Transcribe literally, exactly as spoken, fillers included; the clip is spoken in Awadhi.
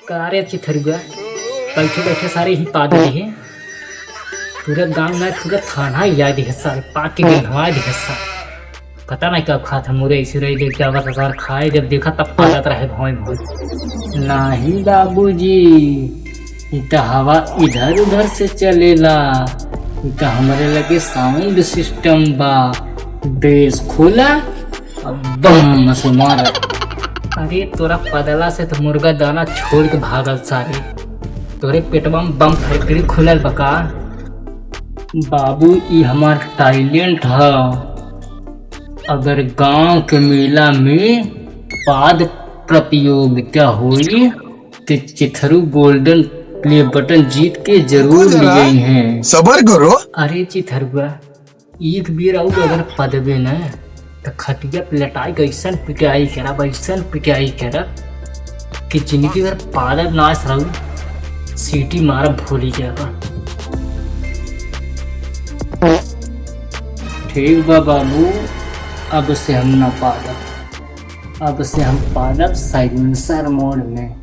का रे चिथरुआ, बैठे बैठे सारे ही पाद दिहे। पूरा गांव में पूरा थाना याद है सारे, पाद के गिनवा दिहे सारे। पता नहीं कब खात है मुरई सुरई, देख के आवत है सारे खाए, जब देखा तब पादत रहे भौंय भौंय। नहीं बाबूजी, इ त हवा इधर उधर से चलेला, इ त हमरे लगे साउंड सिस्टम बा, बेस खोला, अब बम से मार। अरे तोरा पदला से तो मुर्गा दाना छोड़ के भागल सारे। तोरे पेटवा में बम फैक्ट्री खुलल बा का? बाबू, ई हमार टैलेंट ह। अगर गांव के मेला में पाद प्रतियोगिता होई, तो चिथरू गोल्डन प्ले बटन जीत के जरूर ले आई हैं। सबर करो। अरे चिथरुआ, एक बेर आउर अगर पदबे न, त खटिया पे लेटाई के ऐसन पिटाई करब, ऐसन पिटाई करब कि जिंदगी भर पादब नास रहू, सीटी मारब भूली जाबा। ठीक बा बाबू, अब से हम ना पादब, अब से हम पादब साइलेंसर मोड में।